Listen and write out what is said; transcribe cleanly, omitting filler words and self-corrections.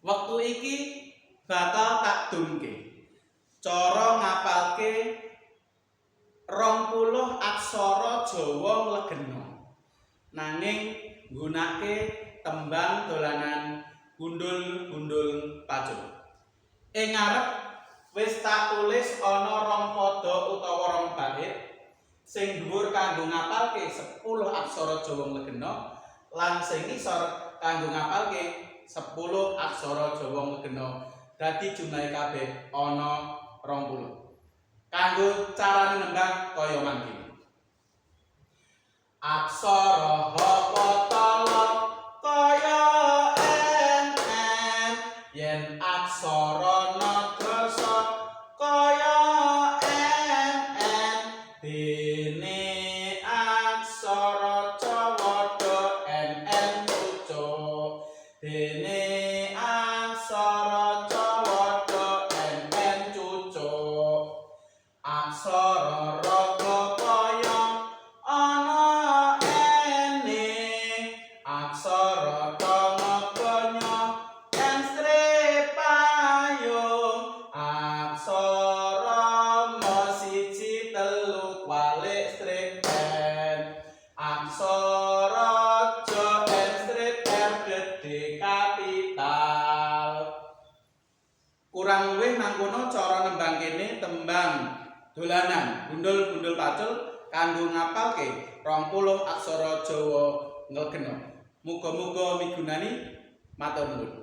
Wektu iki bakal tak dumke. Cara ngapalke 20 aksara Jawa nglegena. Nanging nggunake tembang dolanan gundul-gundul pacul. Ing ngarep wis tak tulis ana rong pada utawa rong bait sing dhuwur kanggo ngapalke 10 aksara Jawa nglegena lan sing ngisor kanggo ngapalke 10 aksara Jawa nglegena. Dadi jumlahe kabeh ana 20. Kanggo carane nembang kaya mangkene. Aksara ha patala kaya N N, yen aksara na drasa kaya N N, dene aksara cawada N N cucuk, dene aksara cawada N N cucuk. Aksara raga kaya ana ene, aksara tanga kaya n strip payung, aksara ma siji telu kualik strip n, aksara ja n strip r gedhe kapital. Kurang luwih mangkono cara nembang kene tembang dolanan gundul-gundul pacul kanggo ngapalke 20 aksara Jawa nglegena. Muga-muga migunani. Matur nuwun.